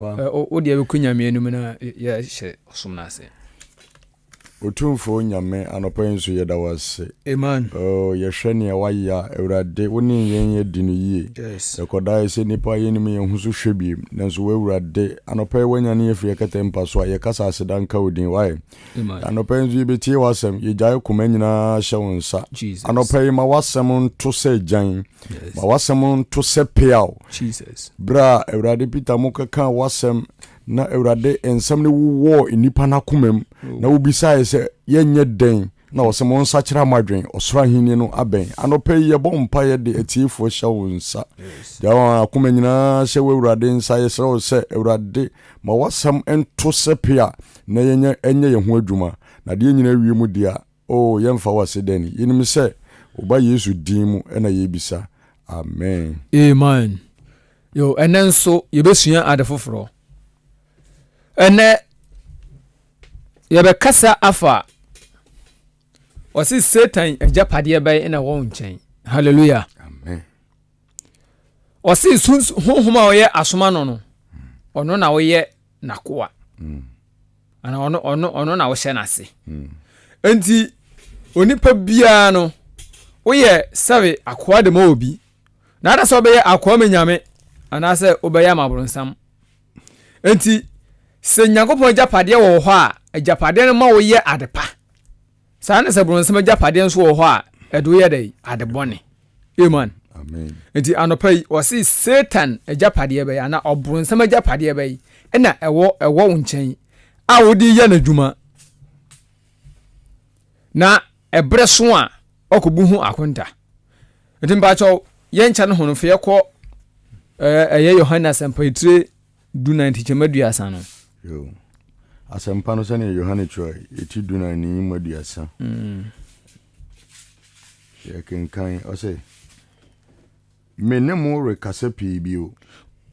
Wo deɛ bɛkɔ Nyame anim na yɛhyɛ ɔsom no ase. Otumfoɔ Nyame, anɔpa yi nso yɛda wo ase. Amen. Oh, yɛhwɛ nea woayɛ a, Awurade, wo ne yɛn adi no yie. Yes. Yɛkɔdaeɛ sɛ nnipa a yɛnnim yɛn ho so hwɛ biem, nanso wo Awurade, anɔpa yi woanyane yɛn afiri yɛn kɛtɛ mpa so a, yɛkasa aseda nka wo din. Why? Amen. Anɔpa yi nso yɛbɛtie w'asɛm, yɛgyae koma nyinaa hyɛ wo nsa. Jesus. Anɔpa yi ma w'asɛm nto sɛ gyan. Yes. Ma w'asɛm nto sɛ peaw. Jesus. Berɛ a Awurade Peter mo kɛkaa w'asɛm na Awurade nsɛm no wowɔɔ nnipa no akoma mu Oh. na wobisaeɛ sɛ yɛnyɛ dɛn na ɔsɛ mo nsakyera mo adwen ɔsoro ahenni no abɛn. Anɔpa yi yɛbɔ mpaeɛ de atiefoɔ hyɛ wo nsa. Yes. Gya wɔn akoma nyinaa hyɛ wo Awurade nsa. Yɛsrɛ wo sɛ Awurade ma w'asɛm nto sɛ pea na yɛnyɛ ɛnyɛ yɛn ho adwuma na adeɛ nyinaa wie mu deɛ a Oh, yɛmfa wo ase dɛn? Yɛnim sɛ wo Ba Yesu din mu na yɛrebisa. Amen. Amen. Yo, ɛnɛ nso yɛbɛsua ade foforɔ. Ɛnɛ yɛbɛkasa afa ɔse Satan agyapadeɛ bɛn na ɛwɔ wo nkyɛn. Hallelujah. Amen. Ɔse honhom a ɔyɛ asoma no no, ɔno na ɔyɛ n'akoa. Mm. Ana ɔno ɔno ɔno na wohyɛ n'ase. Mm. Enti onipa biara no woyɛ sɛbe akoa de ma obi. Na ada sɛ wobɛyɛ akoa ma Nyame anaasɛ wobɛyɛ ama abronsam. Enti sɛ Nyankopɔn agyapadeɛ wɔ hɔ a, agyapadeɛ no ma woyɛ ade pa. Saa na sɛ bronsam agyapadeɛ nso wɔ hɔ a, ɛde woyɛ dɛ ade bɔne. Amen. Amen. Nti anɔpa yi wɔse Satan agyapadeɛ bɛyɛ anaa ɔbronsam agyapadeɛ bɛyɛ ɛna ɛwɔ ɛwɔ wo nkyɛn a wode yɛ n'adwuma na ɛberɛ so a ɔkɔbu ho akonta. Nti mpakyɛw yɛnkyɛ no ho no fa yɛkɔ ɛyɛ Yohane asɛmpa etire dunan nkyekyɛmu aduasa no. Yo. Asɛmpa no sɛnea Yohane twerɛ eti dunan ne mu aduasa. Mm. Yɛkenkan ɔsɛ me ne mo rekasa pii bio.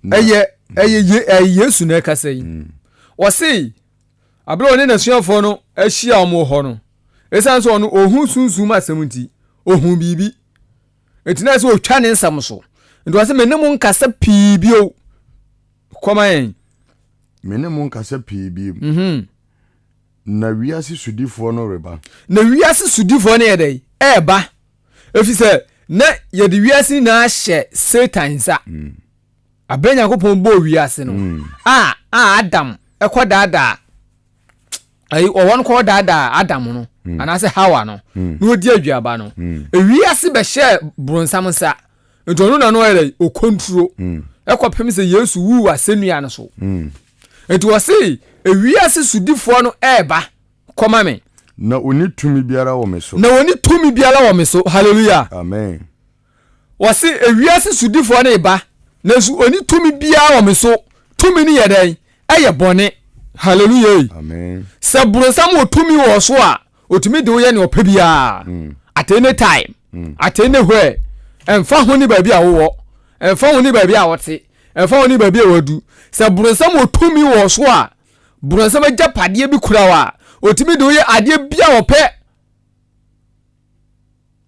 Ɛyɛ ɛyɛ ɛyɛ Yesu na ɛkasa yi. Mm. Ɔse abere ɔne n'asuafoɔ no ahyia wɔn wɔ hɔ no, esiane sɛ ɔno ohu sunsum asɛm nti, ohu biribi. Enti na ɛsɛ ɔtwa ne nsɛm so. Nti ɔse me ne mo nkasa pii bio. Kɔma yɛn. Me ne mo nkasa pii bio. Mm -hmm. Na wiase sodifoɔ no reba. Na wiase sodifoɔ no yɛ dɛn? Ɛreba. Ɛfiri sɛ na yɛde wiase nyinaa hyɛ Satan nsa. Mm. Abere Nyankopɔn bɔɔ wiase no, mm. a a Adam ɛkɔ daadaa ayi ɔwɔ no kɔ daadaa Adam no mm. anaasɛ Hawa no mm. na ɔdi aduaba no. Mm. Ewiase bɛhyɛɛ bronsam nsa. Nti ɔno na no ɔyɛ dɛ ɔkonturo mm. ɛkɔpem sɛ Yesu wuu asɛnnua no so. Mm. Nti wɔse ewiase sodifoɔ no ɛɛba kɔma me. Na ɔnni tumi biara wɔ me so. Na ɔnni tumi biara wɔ me so. Hallelujah. Amen. Wɔse ewiase sodifoɔ no reba, nanso ɔnni tumi biara wɔ me so. Tumi no yɛ dɛn? Ɛyɛ bɔne. Hallelujah. Amen. Sɛ bronsam wɔ tumi wɔ so a, ɔtumi de wo yɛ nea ɔpɛ biara. Mm. At any time, mm. at anywhere. Ɛmfa ho ne baabi a wowɔ, ɛmfa ho ne baabi a wote, ɛmfa ho ne baabi a wadu. Sɛ bronsam wɔ tumi wɔ so a, bronsam agyapadeɛ bi kura wo a, ɔtumi de wo yɛ adeɛ bi a ɔpɛ.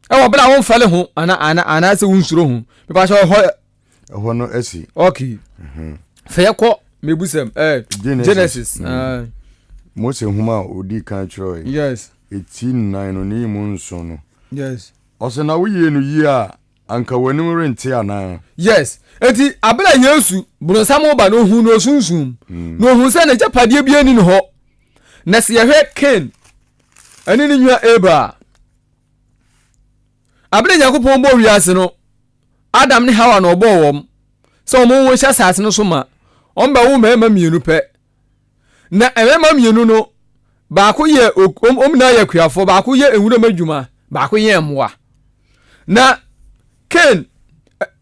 Ɛwɔ bere a womfɛle ho ana ana anaasɛ wonsuro ho. Mepa kyɛ ɛhɔ. Ɛhɔ no asi. Okay. Mhm. Fɛ yɛkɔ mebusɛm eh, Genesis. Genesis. Mm. Uh, Mose nhoma a odi kan kyerɛwee. Yes. Eti nnan no ne mu nson no. Yes. Ɔsɛ na woyie no yie a anka w'anim rente anaa? Yes. Eti abere a Yesu bronsam ba no ohun no osunsum. Mm. Na ohun sɛ n'agyapadeɛ bi ani ne hɔ. Na sɛ yɛhwɛ Cain ɛne ne nua Abel a, abere a Nyankopɔn bɔɔ wiase no, Adam ne Hawa na ɔbɔɔ wɔn sɛ wɔn nwo nhyɛ asase no so ma. Wɔn bɛwo mmarima mmienu pɛ. Na mmarima mmienu no, baako yɛ wɔn nyinaa yɛ akuafoɔ, baako yɛ nwuram adwuma, baako yɛ mmoa. Na Cain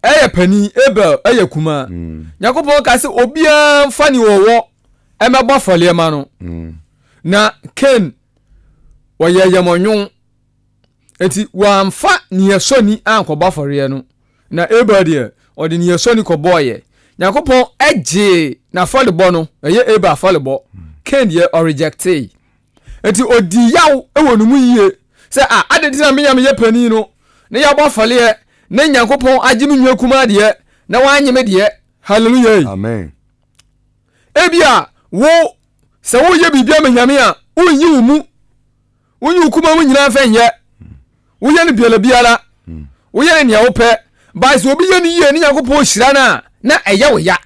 ɛyɛ panin, Abel ɛyɛ kumaa. Mm. Nyankopɔn ka sɛ obiara mfa ne ɔwɔ ɛmɛbɔ afɔleɛ ma no. Mm. Na Cain ɔyɛ yɛmɔnwon Enti wamfa nea ɛsɔ ani ankɔbɔ afɔreɛ no, na Abel deɛ, ɔde nea ɛsɔ ani kɔbɔeɛ. Nyankopɔn gyee n'afɔrebɔ no, ɛyɛ Abel afɔrebɔ. Cain deɛ, ɔrejectee. Enti ɔdii yaw wɔ ne mu yie sɛ, a, adɛn nti na me a meyɛ panin no, na yɛabɔ afɔreɛ, na Nyankopɔn agye me nua kumaa deɛ, na wannye me deɛ? Hallelujah! Amen. Ebi a wo sɛ woyɛ biribi ama Nyame a, wonyi wo mu, wonyi wo kuma mu nyinaa mfa nyɛ. Woyɛ no biara biara, woyɛ no nea wopɛ. Bae sɛ obi yɛ no yie ne Nyankopɔn hyira no a, na ɛyɛ wo ya.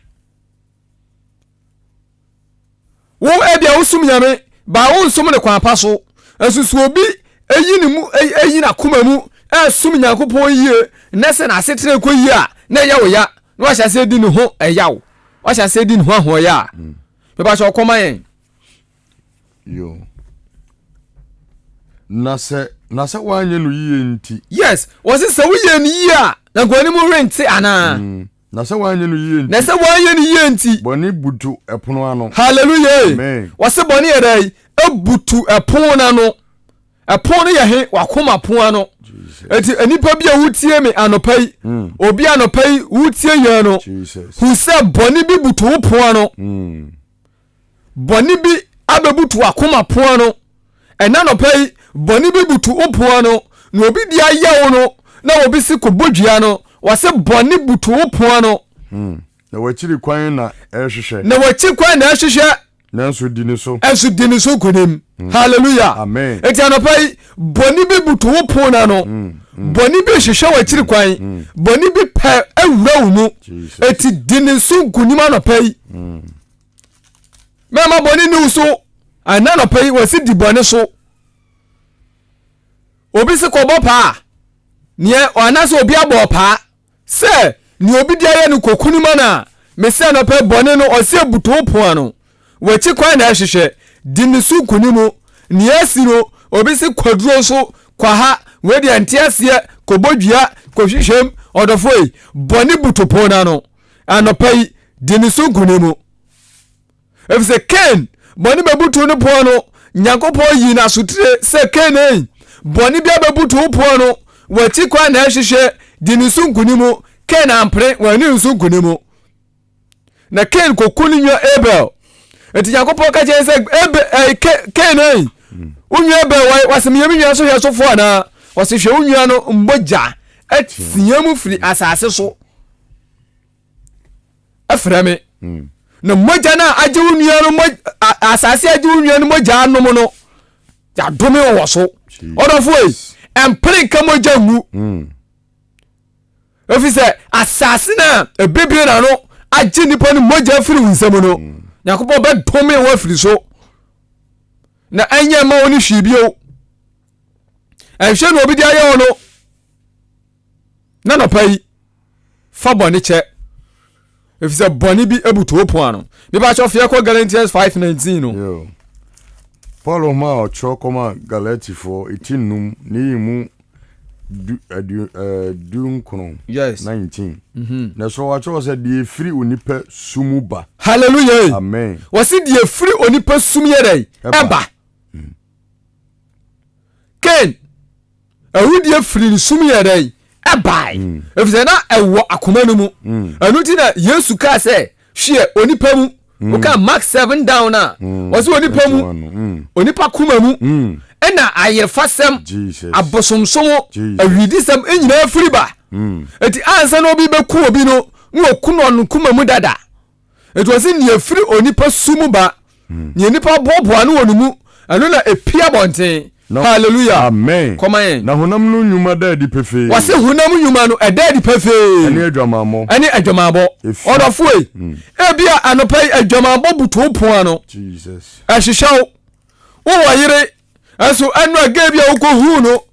Wo ebia wosom Nyame, baa wonsom no kwan pa so. Nso sɛ obi eyi ne mu eyi n'akoma mu ɛsom Nyankopɔn yie na sɛ n'asetena kɔ yie a, na ɛyɛ wo ya, na wahyɛ aseɛ di ne ho ɛyaw, wahyɛ aseɛ di ne ho ahoɔyɛ a, mepa kyɛ ɔkɔma yɛn. Yo. Na sɛ na sɛ woanyɛ no yie nti. Yes, wɔse sɛ woyɛ no yie a, na nka w'anim rente anaa? Mm. Na sɛ woanyɛ no yie nti. Na sɛ woanyɛ no yie nti. Bɔne butu ɛpono ano. Hallelujah. Amen. Wɔse bɔne yɛ dɛ ebutu ɛpono n'ano. Ɛpono no yɛ he wakoma pono ano. Eti nipa bi a wotie me anɔpa yi, mm. obi anɔpa yi wotie yɛn no, hu sɛ bɔne bi butu wo pono ano. Mm. Bɔne bi abɛbutu w'akoma pon ano. Ɛnnɛ anɔpa yi, bɔne bi butu wo pon ano, na obi de ayɛ wo no, na obi se kɔbɔ dua no, wɔse bɔne butu wo pon ano. Hmm. Na w'akyiri kwan na ɛrehwehwɛ. Na w'akyi kwan na ɛrehwehwɛ. Nanso di ne so. Nanso di ne so nkonim. Hmm. Hallelujah. Amen. Eti anɔpa yi, bɔne bi butu wo pon ano. Hmm. Bɔne bi hwehwɛ w'akyiri kwan. Bɔne bi pɛ awura wo mu. Eti di ne so nkonim anɔpa yi. Mɛma bɔne nni wo so. Ɛna anɔpa yi wɔsi di bɔne so. Obi se kɔbɔ paa. Neɛ anaasɛ obi abɔ paa sɛ nea obi de ayɛ no kɔku no ma no a, mese anɔpa yi bɔne no ɔse abutu wo pon ano. W'akyi kwan na ɛhwehwɛ. Di ne so nkonim. Nea asi no, obi se kwaduro so kɔ ha, wei deɛ nte aseɛ, kɔbɔ dua, kɔhwehwɛm. Ɔdɔfoɔ yi, bɔne butu pon no ano. Anɔpa yi, di ne so nkonim. Efisɛ Kain bɔne bɛbutu ne poɔ no, Nyankopɔn yii no asotire sɛ, Kain ei, bɔne bi abɛbutu wo poɔ no, w'akyi kwan na ɛhwehwɛ, di ne so nkonim. Kain ampere, wanni ne so nkonim. Na Kain kɔku ne nua Abel. Enti Nyankopɔn ka kyerɛ sɛ, Abel, eh, Kain ei, wo nua Abel, wɔse meyɛ me nua so hwɛsofoɔ anaa? Wɔse hwɛ wo nua no mbɔgya atea mu firi asase so. Frɛ me. Hmm. Na mogya no a agye wo nua no asase agye wo nua no mogya anom no, yɛadome wɔ so. Ɔdɔfo yi, ɛmpere nka mogya ngu. Hmm. Ɛfiri sɛ asase no a ɛbɛbie n'ano agye nnipa no mogya afiri wo nsam no, hmm. Nyankopɔn bɛdome wo afiri so. Na ɛnyɛ mma wo ne hwee bio. Ɛnhwɛ na obi de ayɛ wo no. Na nɔpa yi, fa bɔne kyɛ, efisɛ bɔne bi abutu wo pon ano. Mepa kyɛw feɛ kɔ Galatians 5:19 no. Yo. Paul nhoma a ɔtwerɛ kɔma Galatifoɔ eti nnum ne yi mu du adu ɛɛ du nkron. Yes. 19. Mm -hmm. Na so wɔatwerɛ sɛ deɛ efiri onipa su mu ba. Hallelujah. Amen. Wɔsi deɛ efiri onipa su mu yɛ dɛ ɛba. Mm. Cain Awudie firi ne sum yɛ dɛn? Ɛbae. Mm. Efisɛ na ɛwɔ akoma no mu. Mm. Ɛno nti na Yesu kaa sɛ, hweɛ onipa mu. Mm. Woka Mark 7 down a, mm. ɔsɛ onipa mu, mm. onipa koma mu, mm. ɛna ayerefasɛm, abosomsom, awidisɛm nyinaa firi ba. Mm. Eti ansa na obi bɛku obi no, na wɔku no ɔno koma mu dada. Enti ɔse nea efiri onipa su mu ba, hmm. nea nipa boaboa ano wɔ ne mu, ɛno na epie abɔnten. Hallelujah. Amen. Kɔma yɛn. Na honam no nnwuma da adi pefee. Wɔse honam nnwuma no ɛda adi pefee. Ɛne adwamammɔ. Ɛne adwamammɔ. Ɔdɔfo yi, hmm. ebi a anɔpa yi adwamammɔ butu pon ano. Jesus. Ɛhyehyɛ wo. Wowɔ yere, ɛnso ɛno a gay bi a wokɔhuu no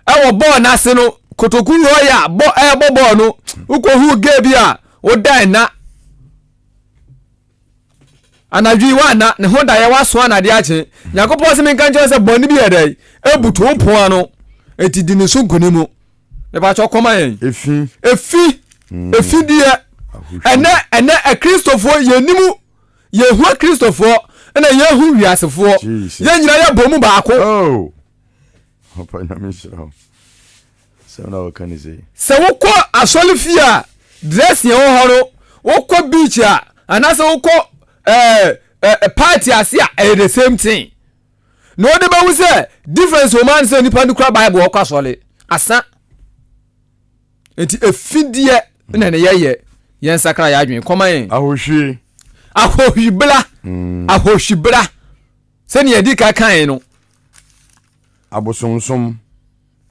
Ɛwɔ bɔɔl no ase no, kotoku royal bɔ ɛrebɔ bɔɔl no, wokɔhuu gay bi a woda nna. Anadwo yi woanna, ne ho daeɛ woaso anadeɛ akye. Nyankopɔn se menka nkyerɛ sɛ bɔne bi yɛ dɛn? Ebutu wo pon ano. Enti di ne so nkonim. Mepakyɛ kɔma yɛn. Efi. Efi. Mm. Efi deɛ. Ɛnɛ ɛnɛ akristofoɔ yɛnim yɛhu akristofoɔ ɛna yɛhu wiasefoɔ. Yɛn nyinaa yɛbɔ mu baako. Oh. Papa nyame nhyira wo. Sɛm na wɔka ne sei. Sɛ wokɔ asɔre fie a dressing ɛwɔ hɔ no, wokɔ beach a anaasɛ wokɔ ɛɛ ɛɛ party ase a ɛyɛ the same thing. Na wɔde bɛhu sɛ difference wɔ mu ara ne sɛ nipa no kura bible ɔkɔ asɔre asa. Nti efi deɛ na ne yɛyɛ yɛn sakra yɛ adwene kɔma yɛn. Ahohwie. Ahohwibra. Ahohwibra. Sɛnea yɛdi ka kae no. Abosomsom.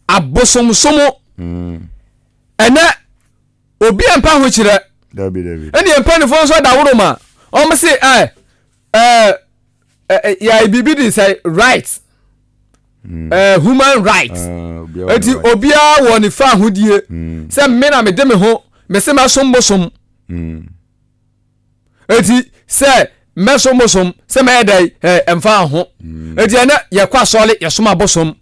Abosomsom. Ɛnɛ obi a mpa ho kyerɛ. Dabi dabi. Ɛne mpanimfoɔ nso adaworo ma wɔn se ɛ ɛ ɛ yɛ biribi de sɛ right. Mm. Human right. Ah, Eti obiara wɔ ne fa ahodie mm. sɛ me na mede me ho mese mɛsom bosom. Mm. Eti sɛ mɛsom bosom sɛ mɛyɛ dɛ ɛ ɛmfa ho. Mm. Eti ɛnɛ yɛkɔ asɔre yɛsom abosom.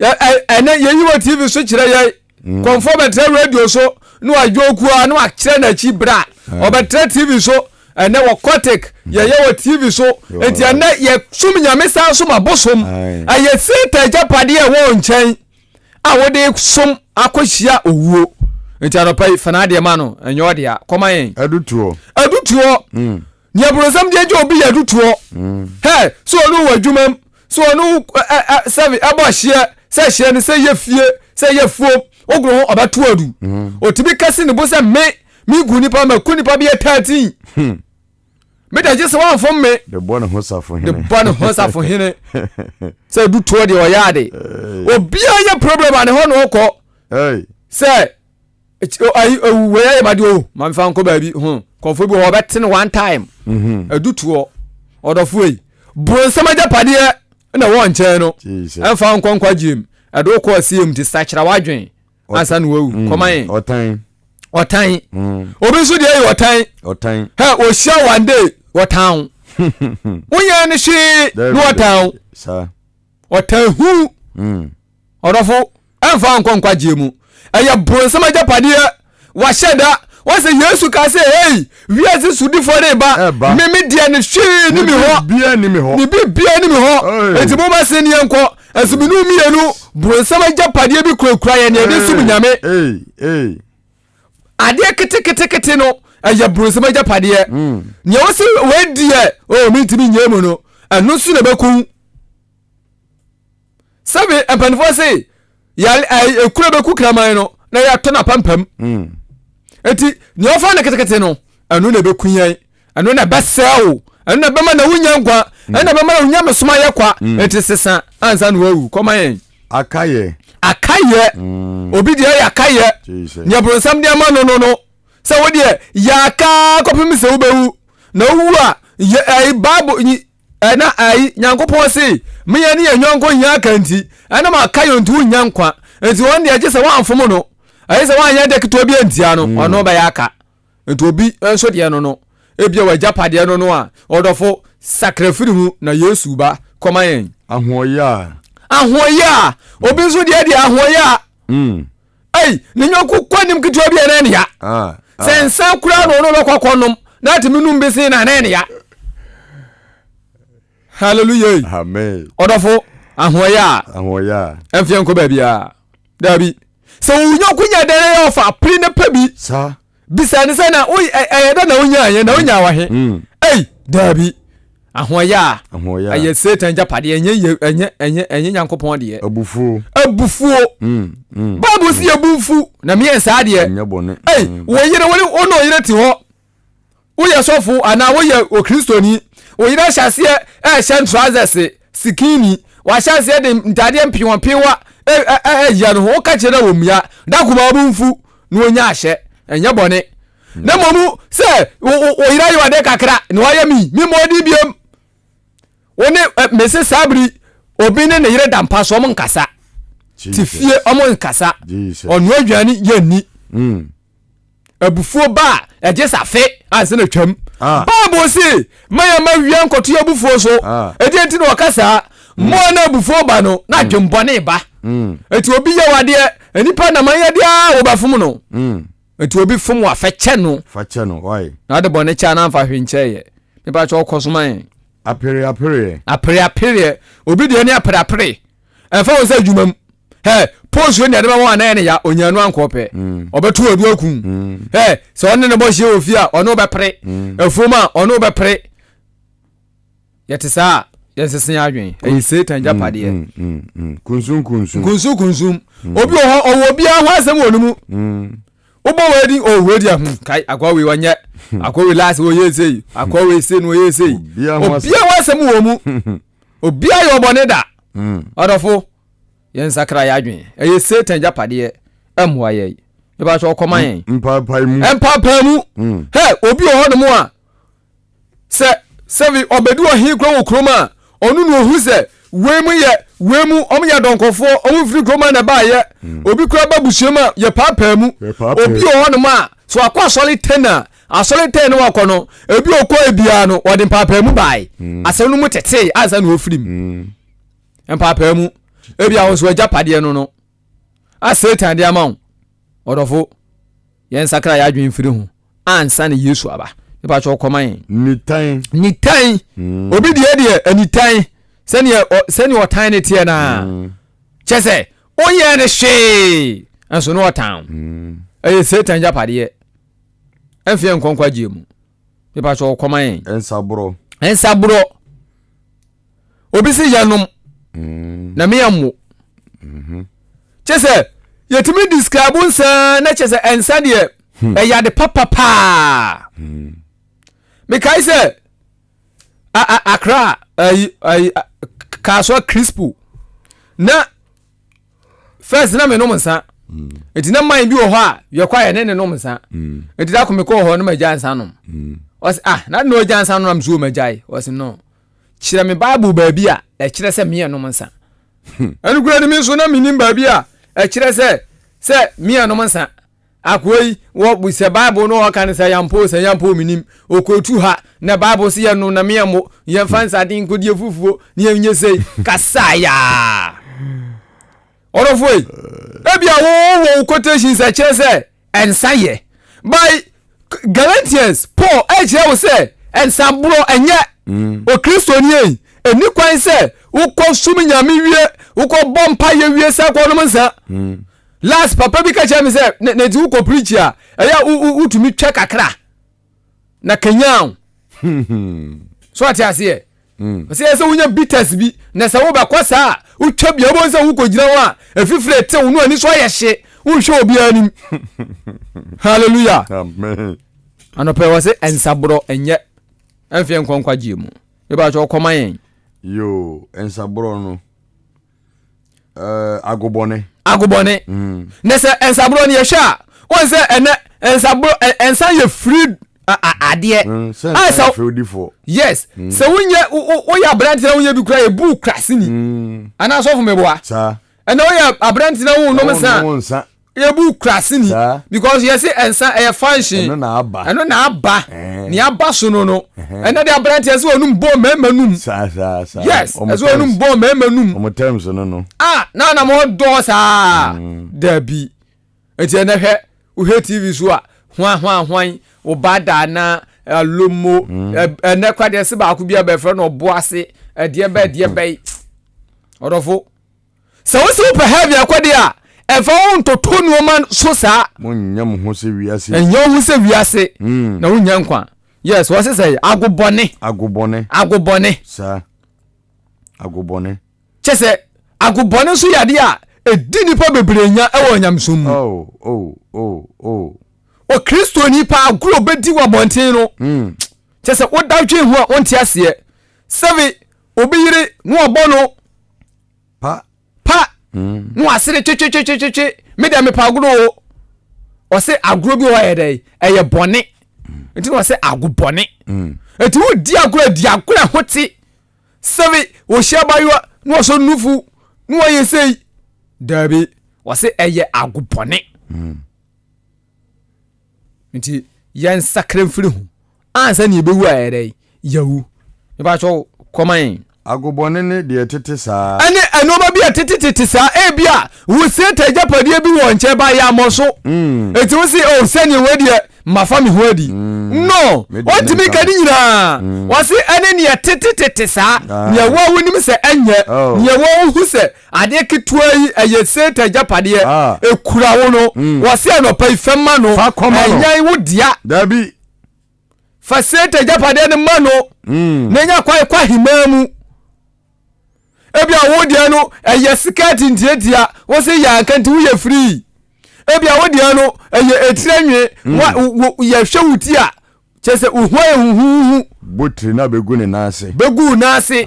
Ɛnɛ yɛyi wɔ TV so kyerɛ yɛ mm. kɔnfɔ bɛtɛ radio so na wadwo okua na wakyerɛ n'akyi bra ah. ɔbɛtɛ TV so ɛnɛ wɔ kɔtik yɛyɛ wɔ TV so eti ɛnɛ yɛsom nyame san som abosom ɛyɛ Satan agyapadeɛ ɛwɔ nkyɛn. a wode som akɔhyia owuo. Nti anɔpa yi fa n'adeɛ ma no, ɛnyɛ ɔdea. Kɔma yɛn. Adutoɔ. Adutoɔ. Mm. Nea boronsam de agye obi yɛ adutoɔ. Mm. Hɛ, sɛ ɔno wɔ adwuma mu, sɛ ɔno sɛbi ɛbɔ hyeɛ, sɛ hyeɛ no sɛ yɛ fie, sɛ yɛ fuom, wogoro ho ɔbɛto adu. Mm. Otumi kasi ne bo sɛ me, me gu nipa, maku nipa bi yɛ 13. Hmm. Me da gye sɛ wamfom me. De bɔ ne ho safohene. De bɔ ne ho safohene. Sɛ du toɔ deɛ ɔyɛ ade. Obiara nyɛ problem a ne hɔ na ɔkɔ. Sɛ ayi ewu wei ayɛ ma deɛ o ma nfa nkɔ baabi ho kɔnfo bi wɔ ɔbɛte no one time. Mhm. Edu toɔ ɔdɔfo yi bronsam agyapadeɛ na ɛwɔ nkyɛn no ɛnfa nkɔ nkwagyeɛ mu ɛde wokɔ asie mu ti sakyera wadwen. ansa na wawu mm, kɔma yɛn ɔtan ɔtan mm. obi nso deɛ yɛ ɔtan ɔtan hɛ ohyia one day ɔtan wonyɛ ne hwee na ɔtan ɔtan hu mm. ɔdɔfo ɛnfa nkɔ nkwagyeɛ mu ɛyɛ bronsam agyapadeɛ wahyɛ da wɔn sɛ yesu ka sɛ hei wiase sodifoɔ ne ba meme deɛ ne hwee ne mi hɔ ne bibia ne mi hɔ enti mo bɛse ne yɛnkɔ ɛso mene mmienu bronsam agyapadeɛ bi kurakura yɛ ne ɛde som nyame adeɛ keteketekete no ɛyɛ bronsam agyapadeɛ hmm. nea wɔsi wɔadiɛ o oh, mentumi nyɛ mu no ɛno nso na ɛbɛku sɛbi mpanimfoɔ se yare ɛɛ ekuro bɛku kraman no na yɛatɔ no apampam hmm. eti nea ɔfa no ketekete no ɛno na ɛbɛku yɛn ɛno na ɛbɛsɛe o ɛno na ɛbɛma na wonya nkwa hmm. ɛno na ɛbɛma na wonya mesoma yɛ kwa hmm. eti sesa ansa na wawu kɔma yɛn. Akayɛ. Akayɛ. Obi deɛ yɛ akayɛ. Nea bronsam de ama no no no sɛ wo deɛ yɛ akaa kɔpem sɛ wobɛwu na wowu a yɛ ɛyi baabu Ɛna ayi, Nyankopɔn se, Me yɛ ne yɛn yɔnko hia aka nti, ɛna maka yɔn nti wonnya nkwa. Nti wɔn deɛ gye sɛ wɔamfom no, ɛyɛ sɛ wɔanyɛ dɛ ketewa bi antia no, mm. ɔno bɛyɛ aka. Nti obi nso deɛ no no, ebia w'agyapadeɛ no no a, ɔdɔfo, sakra firi mu na Yesu ba kɔma yɛn. Ahoɔyɛ a. Ahoɔyɛ a, obi nso deɛ deɛ ahoɔyɛ a. Mm. Ei, ne yɔnko kɔ anim ketewa bi a na ɛne ya. Ah, ah. Sɛ nsa koraa na ɔno bɛkɔ akɔnom na atumi num bi sen na na ɛne ya. Hallelujah. Amen. Ɔdɔfo, ahoɔyɛ a. Ahoɔyɛ a. Ɛmfeɛ nkɔ baabiara. Daabi. Sɛ wo yɔnko nya dɛn yɛ ɔfa pere ne pɛ bi. Saa. Bisa ne sɛ na ɛyɛ dɛ na wonya yɛ na wonya wɔ he. Mm. Ei, daabi. Ahoɔyɛ a. Ahoɔyɛ a. Ɛyɛ Satan gyapadeɛ, ɛnyɛ yɛ ɛnyɛ ɛnyɛ ɛnyɛ Nyankopɔn deɛ. Abufuo. Abufuo. Mm, mm, Bible si yɛ bu nfu na meyɛ nsaa deɛ. Ɛnyɛ bɔne. Ei, mm. wo yere wo ne ɔyere te hɔ. Woyɛ sɔfo anaa woyɛ okristoni. Wo yere ahyɛ aseɛ ɛrehyɛ trousers sikini. Wahyɛ aseɛ de ntaadeɛ mpewa ɛyɛ no ho. Woka kyerɛ no wɔ mmea. Da koma wo bu nfu na onya ahyɛ. Ɛnyɛ bɔne. Na mmom sɛ wo yere ayɛ ade kakra na wayɛ mi mi mmɔ ɔdi biam. Wo ne mese saa bere obi ne ne yere da mpa so ɔmo nkasa. Te fie ɔmo nkasa. Ɔnoa aduane yɛ nni. Mm. Abufuo ba a ɛgye safe ansa na twam. Ah. Bible se ma yɛn ma wia nkɔto yɛ abufuo so. Ah. Ɛdeɛ nti na ɔka saa. Mm. Mmoa na abufuo ba no na mm. adwembɔne ba. Mm. Eti obi yɛ wadeɛ nipa nam ayɛ deɛ a wɔbɛfom no. Eti obi fom wa fɛkyɛ no. Fakyɛ no why? Na ɔde bɔne kyɛ anamfa hwee nkyɛ yɛ. Nipa kyɛ ɔkɔ so ma yɛn. Apere apereɛ. Apere apereɛ. Obi deɛ ne apere apere. Ɛmfa ho sɛ adwuma mu. Hɛ, post wei na ɛde bɛma wɔn anaa ɛne ya, onya no ankɔ pɛ. Mm. Ɔbɛto adu aku. Mm. Hɛ, sɛ ɔne ne bɔ hyia wɔ fie a, ɔne wobɛpere. Mm. Afuom a, ɔne wobɛpere. Yɛte saa a, yɛnsese yɛn adwene. Ɛyɛ Satan gyapadeɛ. Kunsun kunsun. Kunsun kunsun. Obi wɔ hɔ, ɔwɔ obiara ho asɛm wɔ ne mu. Wobɔ wei din, oh wei deɛ, hmm, kai, akoa wei ɔnyɛ, akoa wei last wɔyɛ sei, akoa wei sei na wɔyɛ sei. Obiara ho asɛm. Obiara ho asɛm wɔ mu. Obiara yɛ ɔbɔne da. Ɔdɔfo, yɛnsakra yɛn adwene. Ɛyɛ Satan agyapadeɛ, ɛmmoa yɛn. Mepa kyɛw, kɔma yɛn. Mpaepaemu. Mpaepaemu. Hɛ, obi wɔ hɔnom a, Sɛ sɛbi ɔbɛdu ɔhen kura wɔ kurom a, ɔno na ohu sɛ wei mu yɛ wei mu, ɔmo yɛ adɔnkɔfoɔ, ɔmo mfiri kurom a na ɛbaayɛ. Mm. Obi kura ba busua mu a, yɛ paapaa mu. Obi wɔ hɔnom a, so akɔ asɔre tɛn a, asɔre tɛn no wakɔ no, ebi ɔkɔ ebiara no, wɔde mpaapaa mu bae. Mm. Asɛm no mu tetee ansa na ofiri mu. Mm. Mpaapaa mu. Ebi a wɔn so agyapadeɛ no no, a Satan de ama wo, ɔdɔfo. Yɛnsakra yɛn adwene mfiri ho ansa na Yesu aba. Nipa kyɛ ɔkɔma yɛn. Nitan. Nitan. Mm. Obi deɛ deɛ anitan sɛdeɛ sɛdeɛ ɔtan ne teɛ naa. Mm. Kyɛ sɛ onyɛ ne hwee nso ne ɔtan. Mm. Ɛyɛ Satan gyapadeɛ. Ɛmfeɛ nkɔ nkwagyeɛ mu. Nipa kyɛ ɔkɔma yɛn. Nsaborɔ. Nsaborɔ. Obi si yɛnom mm. na meyɛ mmo mm-hmm. kyɛ sɛ yɛtumi describe nsa na kyɛ sɛ ɛnsa deɛ hmm. ɛyɛ ade papa paa hmm. mekae sɛ akra ayi ayi kaasoa crispo na first na menom nsa mm. nti na man bi wɔ hɔ a yɛkɔ a yɛne ne nom nsa mm. nti da ko mekɔɔ hɔ no magya nsa nom mm. ɔse ah na na ɔgya nsa nom na mesuo magyae ɔse no kyerɛ me bible baabi a ɛkyerɛ sɛ meɛ nom nsa hmm. ɛno kura no me nso na menim baabi a ɛkyerɛ sɛ sɛ meɛ nom nsa akoa yi wɔ sɛ bible no ɔka no sɛ yampo sɛ yampo menim ɔkɔtu ha na bible sɛ yɛnom na meɛ mo yɛmfa nsaden nkɔdie fufuo ne yɛnyɛ sei kasa yaa ɔdɔfoɔ yi ebia wowɔ wo quotations ɛkyerɛ sɛ ɛnsa yɛ by Galatians Paul ɛkyerɛ wo sɛ ɛnsa borɔ ɛnyɛ mm. okristoni yi ɛni kwan sɛ wokɔ sum nyame wie wokɔ bɔ mpa yɛ wie sɛ kɔnom nsa mm. last papa bi ka kyerɛ me sɛ ne nti wokɔ preach a ɛyɛ wotumi twɛ kakra na kanyan so ate aseɛ hmm. sɛ yɛ sɛ wonya bitters bi na sɛ wobɛkɔ saa a wotwa bia wobɛhu sɛ wokɔgyina hɔ a ɛfifire tew no ani so ayɛ hye wonhwɛ obiara anim hallelujah anɔpɛ wɔ se nsaborɔ ɛnyɛ ɛmfeɛ nkɔ nkwagyeɛ mu mebakyɛ ɔkɔma yɛn yo nsaborɔ no Eh, agobɔne. Agobɔne. Mm. Na sɛ nsaborɔ no yɛhwɛ a, wɔn sɛ ɛnɛ nsaborɔ nsa yɛ firi adeɛ. Mm, sɛ nsa yɛ firi Yes. Mm. Sɛ wonyɛ woyɛ aberante na wonyɛ bi kura yɛ bu krasini. Mm. Anaa sɔfo meboa. Saa. Ɛnna woyɛ aberante na wonom nsa. Yɛbu kuraseni because yɛse nsa ɛyɛ function. Ɛno na aba. Ɛno na aba. Nea aba so no no. Ɛnɛ de aberanteɛ sɛ ɔnum bɔɔ mmarima num. Saa saa saa. Yes, ɛsɛ ɔnum bɔɔ mmarima num. Ɔmo terms no no. Ah, na na mo dɔɔ saa. Mm. Dabi. Eti ɛnɛ hwɛ, wohwɛ TV so a, hwan hwan hwan, ɔba da na alomo, mm. ɛnɛ kora deɛ se baako bi abɛfrɛ no ɔbo ase, ɛdeɛ bɛ ɛdeɛ bɛyi. Ɔdɔfo. Sɛ wose wopɛ heaven akɔ deɛ a, ɛmfa wo ntoto nneɛma so saa. Monnyɛ mo ho sɛ wiase. Ɛnyɛ wo ho sɛ wiase mm. na wonya nkwa. Yes, wɔse sɛ agobɔne. Agobɔne. Agobɔne. Saa. Agobɔne. Kyɛ sɛ agobɔne nso yɛ adeɛ a ɛdi nnipa bebree nya wɔ nyamesom mu. Oh, oh, oh, oh. Okristoni paa agorɔ bɛdi wɔ abɔnten no. Mm. Kyɛ sɛ woda dwen ho a wonte aseɛ. Sɛbe obi yere na ɔbɔ no Pa. Pa. Mm. Na wasere twetwetwetwetwe. Me deɛ mepɛ agorɔ o. Ɔse agorɔ bi wɔ hɔ yɛ dɛ ɛyɛ bɔne. Mm. Nti na ɔse ago bɔne. Mm. Nti wodi agorɔ adi agorɔ ɛho te. Sɛbi wɔhyia abayewa na wɔsɔ nufu na wɔyɛ sei. Daabi ɔse ɛyɛ ago bɔne. Mm. Nti yɛnsakra mfiri ho ansa na yɛbɛwu a ɛyɛ dɛn yɛwu. Mepakyɛw kɔma yɛn. Agobɔne ne deɛ ɛtete saa. Ɛne nneɛma bi a ɛtetetete saa. Ebi a wo Satan agyapadeɛ bi wɔ nkyɛn ba yɛ ammɔ so. Mm. Eti wo se oh sɛdeɛ wei deɛ mafa me ho adi. Mm. No, ɔntumi ka ne nyinaa. Mm. Wɔse ɛne nea ɛtetetete saa. Ah. Nea wo a wonim sɛ ɛnyɛ. Oh. Nea wo a wohu sɛ Adeɛ ketewa yi, ɛyɛ Satan agyapadeɛ. Ah. Ekura wo no. Mm. Wɔse anɔpa yi fɛ ma no. Fa kɔma no. Ɛnyɛ wo dea. Dabi. Fa Satan agyapadeɛ no ma no. Mm. Na nya kwan kɔ ahemaa mu. Ebi a wo deɛ no, ɛyɛ sikɛɛti ntiatia. Wo se yɛ anka nti woyɛ free. Ebia wo deɛ no ɛyɛ etire nwe. Yɛhwɛ wo ti a, kyerɛ sɛ wo ho ayɛ huhuuhu. Botire na bɛgu ne nan ase. Bɛgu wo nan ase.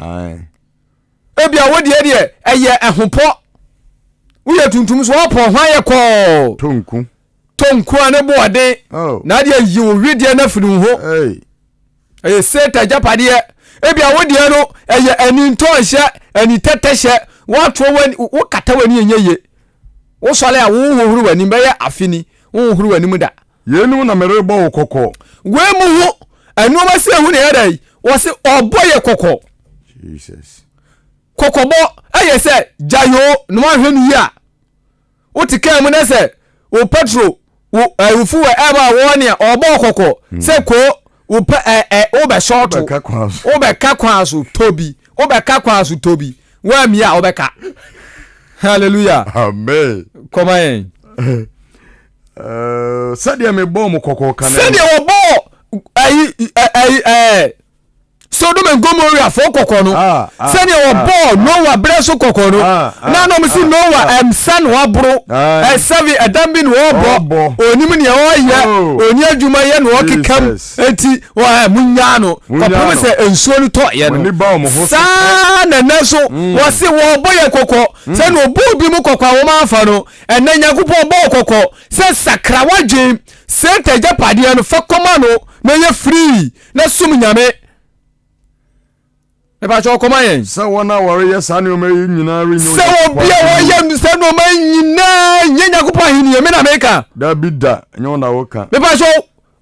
Ebia wo deɛ deɛ ɛyɛ ɛhopɔ. Woyɛ tuntum so wɔpɔ ho ayɛ kɔɔ. Tonku. Tonku a ne bo ɔden. Oh. Na adeɛ yi wo wedeɛ no afiri wo ho. Hey. Ɛyɛ Satan agyapadeɛ. Ebia wo deɛ no ɛyɛ ani ntɔnhyɛ, ani tɛtɛhyɛ. Woatoɔ w'ani, wokata w'ani ɛnyɛ yie. Wosɔre a wohohoro w'anim bɛyɛ afe ni, wonhohoro w'anim da. Yeinom na merebɔ wo kɔkɔ. Wei mu ho nneɛma sɛ ehu na ɛyɛ dɛ wɔsi ɔbɔ yɛ kɔkɔ. Jesus. Kɔkɔbɔ ɛyɛ sɛ gyayoo na wahwɛ no yie a wote kaa mu na sɛ wo petro wo ɛɛ wo fuel ɛɛba a wɔn nea ɔbɔ kɔkɔ hmm. sɛ ko wo pɛ ɛɛ ɛ wobɛ sɔɔto wobɛka kwan so tobi wobɛka kwan so tobi wɔamia a wobɛka hallelujah amen kɔma yɛn. Eh, sɛdeɛ mebɔɔ mo kɔkɔ kane sɛdeɛ wɔbɔɔ ayi ayi ɛɛ Sodom and Gomorrah fo kɔkɔ no ah, ah, sɛdeɛ ah, wɔbɔɔ Noah berɛ so kɔkɔ no na na wɔn si Noah ɛmsa na waboro ɛsɛbi ɛdan bi na ɔrebɔ onim nea ɔreyɛ Oh. oni adwuma yɛ na ɔkeka mu Jesus. eti wɔn mu nyaa no Munyaa kɔpem no. sɛ nsuo no tɔ yɛ Wɔn ani ba no wɔn ho so saa na ɛnɛ so wɔsi wɔbɔ yɛ kɔkɔ sɛnea ɔbɔ obi mu kɔkɔ a wɔn afa no ɛnɛ Nyankopɔn bɔɔ kɔkɔ sɛ sakra w'adwen Satan agyapadeɛ no fa kɔma no na yɛ free na som Nyame. Mepakyɛ ɔkɔma yɛn. Sɛ wɔn a wɔreyɛ saa nneɛma yi nyinaa renyɛ Sɛ obi a wɔyɛ saa nneɛma yi nyinaa nyɛ Nyankopɔn ahenni, me na meka. Dabi da, nyɛ wo na woka. Mepakyɛ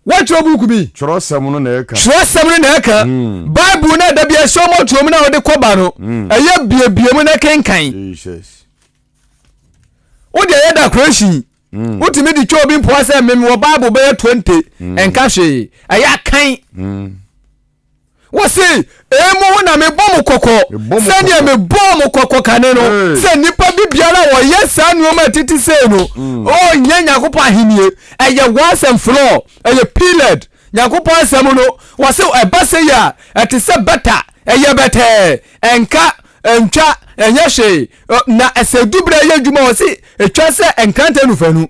woatwerɛ buuku bi? Twerɛsɛm no na ɛka. Twerɛsɛm no na ɛka. Hmm. Bible no a da bi ɛhyɛ ɔmɔ tuom na wode kɔba no, hmm. ɛyɛ biebie mu na kenkan. Jesus. Wode ɛyɛ decoration. Mm. Wotumi de twa obi mpoa sɛ meme wɔ Bible bɛyɛ 20 mm. ɛnka hwee ɛyɛ akan. Mm. Wɔse emu ho na mebɔ mo kɔkɔ sɛdeɛ mebɔɔ mo kɔkɔ kane no sɛ nnipa bi biara a wɔyɛ saa nneɛma atiti sei no ɔnyɛ Nyankopɔn ahennie ɛyɛ once and for all ɛyɛ period Nyankopɔn asɛm no wɔse ɛba sɛ yi a ɛte sɛ bɛta ɛyɛ bɛtɛɛ ɛnka ɛntwa ɛnyɛ hwee na ɛsɛ dubrɛ yɛ adwuma wɔse ɛtwa sɛ nkrantɛ nufanu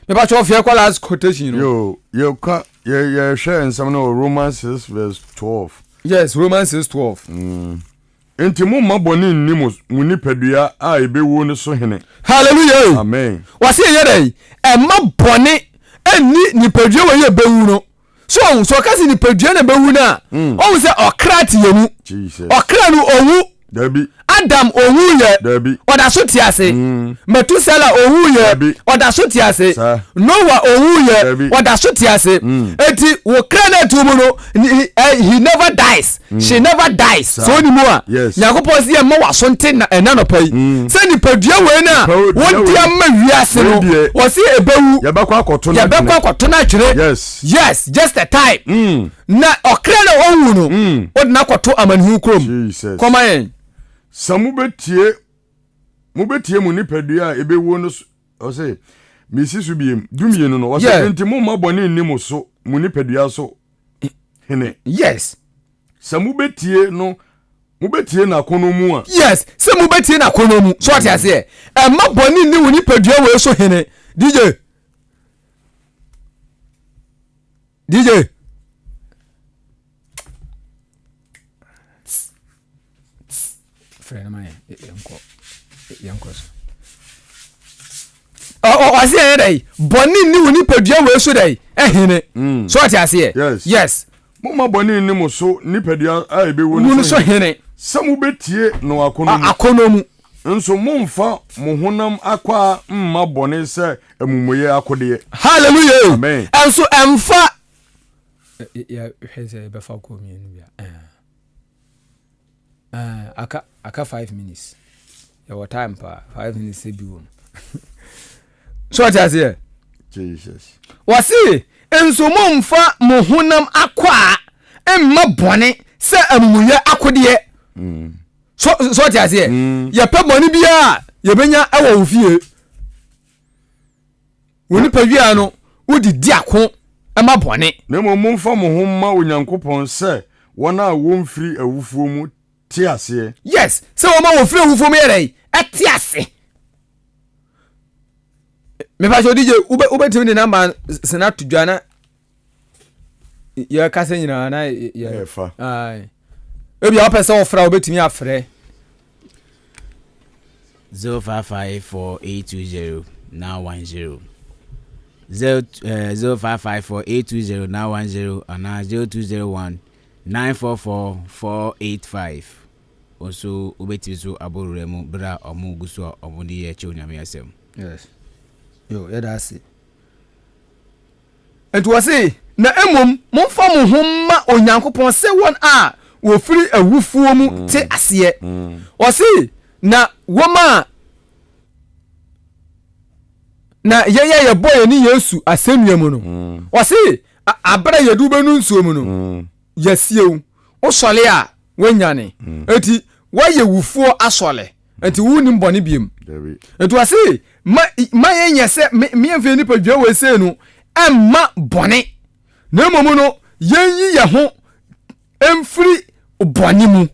mepakyɛ ɔfeɛ kɔ last quotation no. Yo, yɛka yɛhwɛ nsɛm no wɔ Romans 6 verse 12. Yes, Romans 6 12. Mm. Enti momma bɔne nni mo mo nipadua a ebewuo no so hene. Hallelujah. Amen. Wɔsi yɛ dɛ ɛma bɔne nni nipadua wɔ yɛ bewu no. So ɔhu sɛ ɔka sɛ nipadua na bɛwu no a, mm. ɔhu sɛ ɔkra te yɛ mu. Ɔkra no owu. Dabi. Adam owu yɛ. Dabi. Ɔda so te ase. Mm. Metusela owu yɛ. Dabi. Ɔda so te ase. Sa. Noah owu yɛ. Dabi. Ɔda so te ase. Mm. Eti wo kra na ɛte mu no, he, eh, he never dies. Mm. She never dies. Sa. So oni mu a. Yes. Nyankopɔn sɛ yɛ mma waso nte na ɛna nɔpa yi. Mm. Sɛ nipadua wei no a wɔde ama wiase no, wɔsi ebewu. Yɛbɛkɔ akɔto no Yɛbɛkɔ akɔto no atwene. Yes. Yes, just a time. Mm. Na ɔkra na ɔwu no, mm. wode no akɔto amanehunu kurom. Jesus. Kɔma yɛn. Sɛ mobɛtie mobɛtie mo nipadua a ɛbɛwuo no so ɔsɛ mesi so biem dumienu no ɔsɛ Yeah. enti momma bɔne nni mo so mo nipadua so hene Yes. sɛ mobɛtie no mobɛtie n'akɔnnɔ mu a Yes, sɛ mobɛtie n'akɔnnɔ mu. So ɔte aseɛ. Ɛma bɔne nni wo nipadua wei so hene. DJ. DJ. Frɛ no ma yɛn yɛnkɔ yɛnkɔ so. Ɔse yɛn dɛ bɔne nni wo nipadua wei so dɛ ɛhene. Mm. So ɔte aseɛ. Yes. Yes. Momma bɔne nni mo so nipadua a ɛbɛwu no so hene. Sɛ mobɛtie no akɔnnɔ mu. Akɔnnɔ mu. Nso mommfa mo honam akwaa mma bɔne sɛ amumuyɛ akodeɛ. Hallelujah. Amen. Nso ɛmfa. Yɛhwɛ sɛ yɛbɛfa kɔ mmienu bia. Aka aka 5 minutes. Yɛwɔ time paa. 5 minutes sɛ bi wɔ mu. So ɔte aseɛ? Jesus. Wɔse nso mommfa mo honam akwaa mma bɔne sɛ amumuyɛ akodeɛ. Mm. So so ɔte aseɛ? Mm. Yɛpɛ bɔne biara yɛbɛnya ɛwɔ wo fie. Wo nipa wia no wode di ako ma bɔne. Na mmom momfa mo ho mma Onyankopɔn sɛ wɔn a wɔmfiri awufoɔ mu te aseɛ. Yes, sɛ wɔn a wɔfiri awufoɔ mu yɛ dɛn? Ɛte ase. Mepa kyɛw DJ wobɛ wobɛtumi de namba sena to dwa na yɛkasa nyinaa na yɛ ɛfa. Ae. Ebi a wopɛ sɛ wɔfrɛ a wobɛtumi afrɛ. 0554 820 910 0 0554 820 910 anaa 0201 944 485 Wo nso wobɛtumi nso abɔ wura mu berɛ a wɔn gu so a wɔn de yɛ kyɛ Onyame asɛm. Yes. Yo, yɛda ase. Nti wɔse, na mmom momfa mo ho mma Onyankopɔn sɛ wɔn a wɔfiri awufoɔ mu mm. te aseɛ. Mm. Wɔse, na wɔn a na yɛn a yɛbɔ yɛn ne Yesu asɛnnua mu no, mm. wɔse, abere a yɛde wobɛnu nsuo mu no, yɛasie wo. Wosɔre a, woanyane. Enti woayɛ wufoɔ asɔre. Enti wonnim bɔne biom. Enti ɔse, ma, ma yɛnyɛ sɛ, me, me yɛmfa yɛn nipadua wei sei no ɛmma bɔne, na mmom no, yɛnyi yɛn ho mfiri bɔne mu,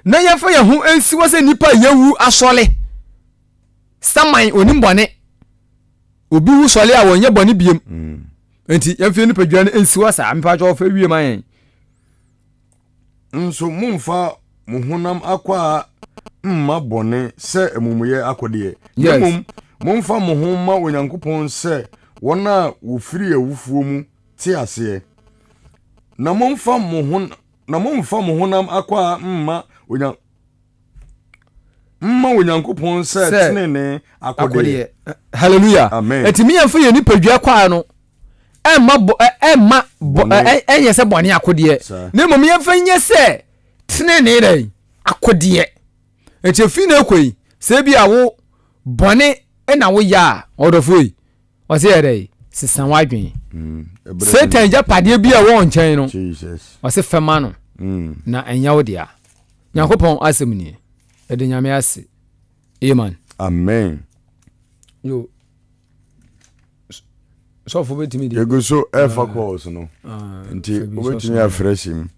na yɛmfa yɛn ho nsi hɔ sɛ nnipa a yɛawu asɔre. Saman, onim bɔne. Obi wu sɔre a wɔnyɛ bɔne biom. Enti yɛmfa yɛn nipadua no nsi hɔ saa. Mepa kyɛw fa wie ma yɛn. Nso mommfa mo honam akwaa mma bɔne sɛ amumuyɛ akɔdeɛ, na mmom momfa mo ho mma Onyankopɔn sɛ wɔn a wɔfiri awufoɔ mu te aseɛ, na momfa mo ho na momfa mo honam akwaa mma Onyankopɔn mma Onyankopɔn sɛ tenenee akodeɛ. Hallelujah. Amen. Eti mi yɛn fɛ yɛn nipadua kwaa no ɛmma bɔ ɛmma bɔ ɛnyɛ sɛ bɔne akodeɛ na mmom yɛn fɛ nyɛ sɛ tenenee dɛ akodeɛ. Eti efi na ekɔ yi sɛ ebi a wo bɔne na woyɛ a ɔdɔfo yi ɔsɛ yɛ dɛ sesa w'adwene. Mm, Satan agyapadeɛ bi a ɛwɔ nkyɛn no ɔsɛ fɛma no mm. na ɛnyɛ wo dea. Nyankopɔn asɛm nie. Yɛde Nyame ase. Amen. Amen. Yo. Sɔfo bɛtumi de. Yɛgu so ɛfa ah. calls no. Ah, Nti wobɛtumi afrɛ sim.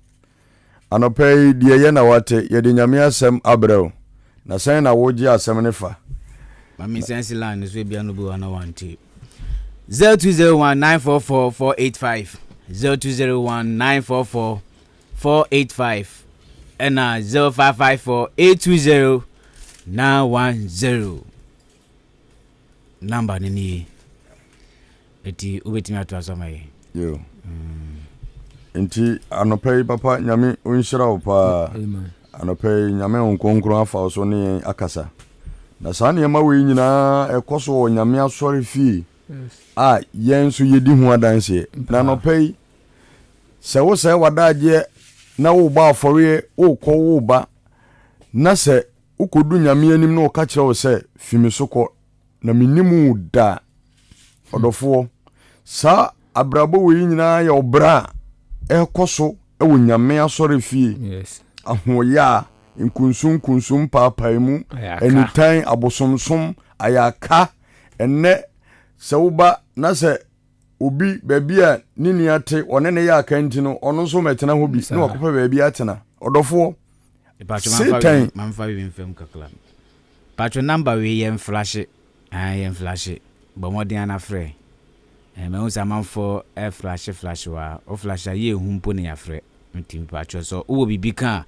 Anɔpa yi deɛ yɛ na wate yɛde Nyame asɛm abrɛ wo. Na sɛn na wogye asɛm no fa? Mami sɛnsi line no so ebia no bi wɔ na wante. 0201 944 485 0201 944 485 ɛna 0554 820 910 number no nie ɛti wobɛtumi atoa so ama yɛ. Yo. Nti anɔpa yi papa nyame ɔnhyira wo paa. Anɔpa yi nyame wo nkronkron afa wo so ne yɛn akasa. Na saa nneɛma wei nyinaa ɛkɔ so wɔ nyame asɔre fie a yɛn nso yɛdi ho adanseɛ. Na anɔpa yi Sɛ wosɛe w'adagyeɛ na worebɔ afɔreɛ, worekɔ woreba, na sɛ wokɔdu Nyame anim na ɔka kyerɛ wo sɛ, Fi me so kɔ, na mennim wo da a, ɔdɔfoɔ, saa abrabɔ wei nyinaa yɛ ɔbra a ɛrekɔ so wɔ Nyame asɔrefie, ahoɔyaa, nkunsunkunsun, mpaapaemu, anitan, abosomsom, ayaka. Ɛnnɛ, sɛ woba na sɛ obi baabi a ne nua te ɔne ne yɛ aka nti no ɔno nso mɛtena hɔ bi na wakɔpɛ baabi atena ɔdɔfoɔ satan. Mamfa bi mfam kakra patro number wei yɛ mflashe ah yɛ mflashe bɔ mmɔden ana frɛ eh mahu sɛ amanfoɔ eh flashe flashe wa o flashe a yɛ ehu mpo na yɛafrɛ nti patro sɛ wowɔ biribi ka a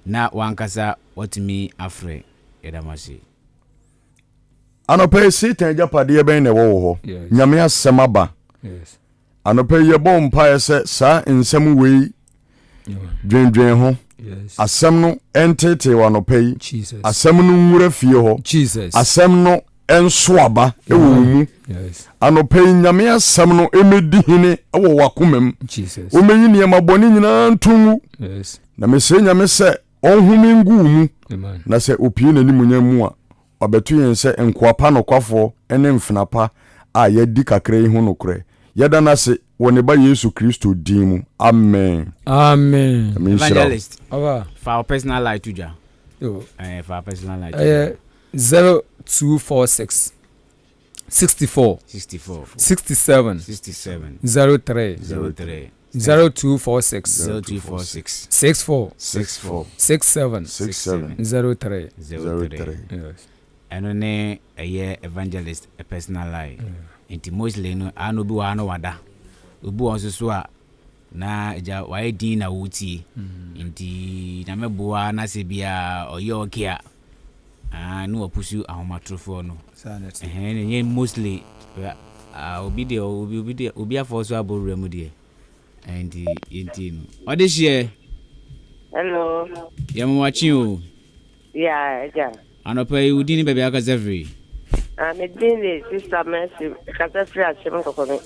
na wankasa watumi afrɛ yɛda mo ase. Anɔpa yi, Satan agyapadeɛ bɛn na ɛwɔ wo hɔ? Nyame asɛm aba. Anɔpa yi yɛbɔ mpaeɛ sɛ saa nsɛm wei dwendwen ho. Asɛm no ntetee wɔ anɔpa yi. Asɛm no nwura fie hɔ. Asɛm no nso aba wɔ wo mu. Anɔpa yi Nyame asɛm no mmɛdi hene wɔ w'akoma mu. Wɔmmɛyi nneɛma bɔne nyinaa nto ngu. Na mesrɛ Nyame sɛ ɔnhome ngu wo mu, na sɛ opue n'animuonyam mu a, wabɛto yɛn sɛ nkoa pa nokwafoɔ ne mfena pa a yɛadi kakra yi ho nokorɛ. Yɛda no ase wɔ ne Ba Yesu Kristo din mu, amen. Amen. Nyame nhyira wo. Evangelist, Ɔba. fa wo personal line to dwa. Yo. Eh, fa wo personal line to dwa. Ɛyɛ 0246 64 64 67 67 03 03 0246 0246 64 64 67 67 03 03 03. Yes. Ɛno ne ɛyɛ evangelist personal line. Nti mostly no, ano obi wɔ ha no wada. Obi wɔ nso so a na agya wayɛ din na wotie. Nti na mɛboa na sɛ bia ɔyɛ okay a, ah, ne wapusu ahomatorofoɔ no. Saa na ɛte. Ɛhɛn, ɛnyɛ mostly ah, obi deɛ obi deɛ obi afɔ so abɔ wura mu deɛ. Nti yɛntie no. Ɔde hyeɛ. Hello. Yɛma wakye o. Yeah, agya. Anɔpa yi wo din ne baabi akasa firi? Ah, me din de Sister Mercy, kasa firi Akyem Nkɔkɔme.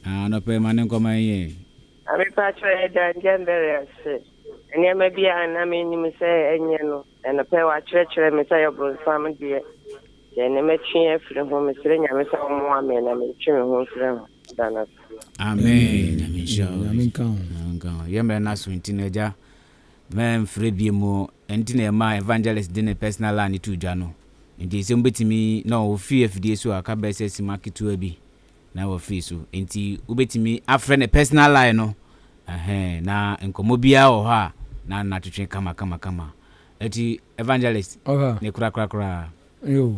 Ah, anɔpa yi ma ne nkɔma yɛ. Ah, me pa kyerɛ yɛ da Njɛmbɛre ase. Nneɛma bi a na menim sɛ ɛnyɛ no, anɔpa yi wakyerɛkyerɛ me sɛ yɛ ɔbronsam deɛ. Deɛ ne mɛtwe afiri ho, mesrɛ Nyame sɛ ɔmmoa me na mentwe me ho mfiri ho. Da no ase. Amen. Nyame nhyira wo. Nyame nka ho. Nyame nka ho. Yɛ mmerɛ no aso nti no agya mɛmfrɛ bie mu ɛnti na ɛma evangelist de ne personal line to dwa no. Nti sɛ mobɛtumi na ɔfiri afidie so a ka bɛyɛ sɛ sima ketewa bi na wafiri so. Nti wobɛtumi afrɛ ne personal line no ɛhɛn na nkɔmmɔ biara wɔ hɔ a na natwetwe kama kama kama. Ɛti evangelist Ɔha. ne korakorakora. Yo,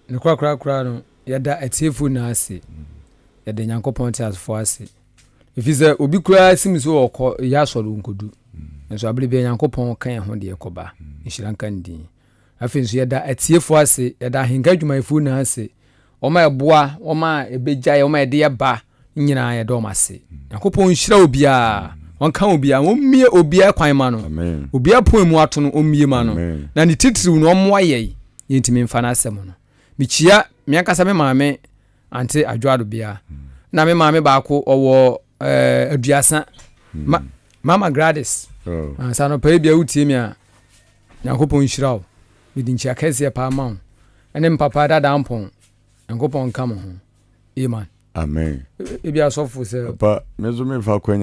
ne korakorakora no, yɛda atiefo nyinaa ase. Yɛda Nyankopɔn teasefoɔ ase. Ɛfiri sɛ obi koraa sim so ɔkɔ yɛ asɔre nkodu. Nso abere bia Nyankopɔn ka yɛn ho deɛ kɔba. Nhyira nka ne din. Afei nso yɛda atiefoɔ ase, yɛda ahenka adwumayɛfoɔ nyinaa ase. Wɔn a ɛboa, wɔn a ɛbɛgyae, wɔn a ɛde yɛ nyinaa yɛda wɔn ase. Nyankopɔn nhyira obiara. Wɔnka obiara, wɔmmie obiara kwan ma no. Amen. Obiara pon mu ato no, ɔmmie ma no. Amen. Na ne titiriw no ɔmmoa yɛn yɛntumi mfa n'asɛm no. Mekyia me ankasa me maame ante adwoado bea. Na me maame baako ɔwɔ 30. Mama Gladys. Oh. Ansa no pɛɛ bia wotie me a Nyankopɔn nhyira wo. Mede nkyia kɛseɛ paa ma wo. Ɛne mpapa dada mpɔn. Nyankopɔn nka mo ho. Amen. Amen. Ebi asɔfo sɛ Papa, me nso memfa akwanya.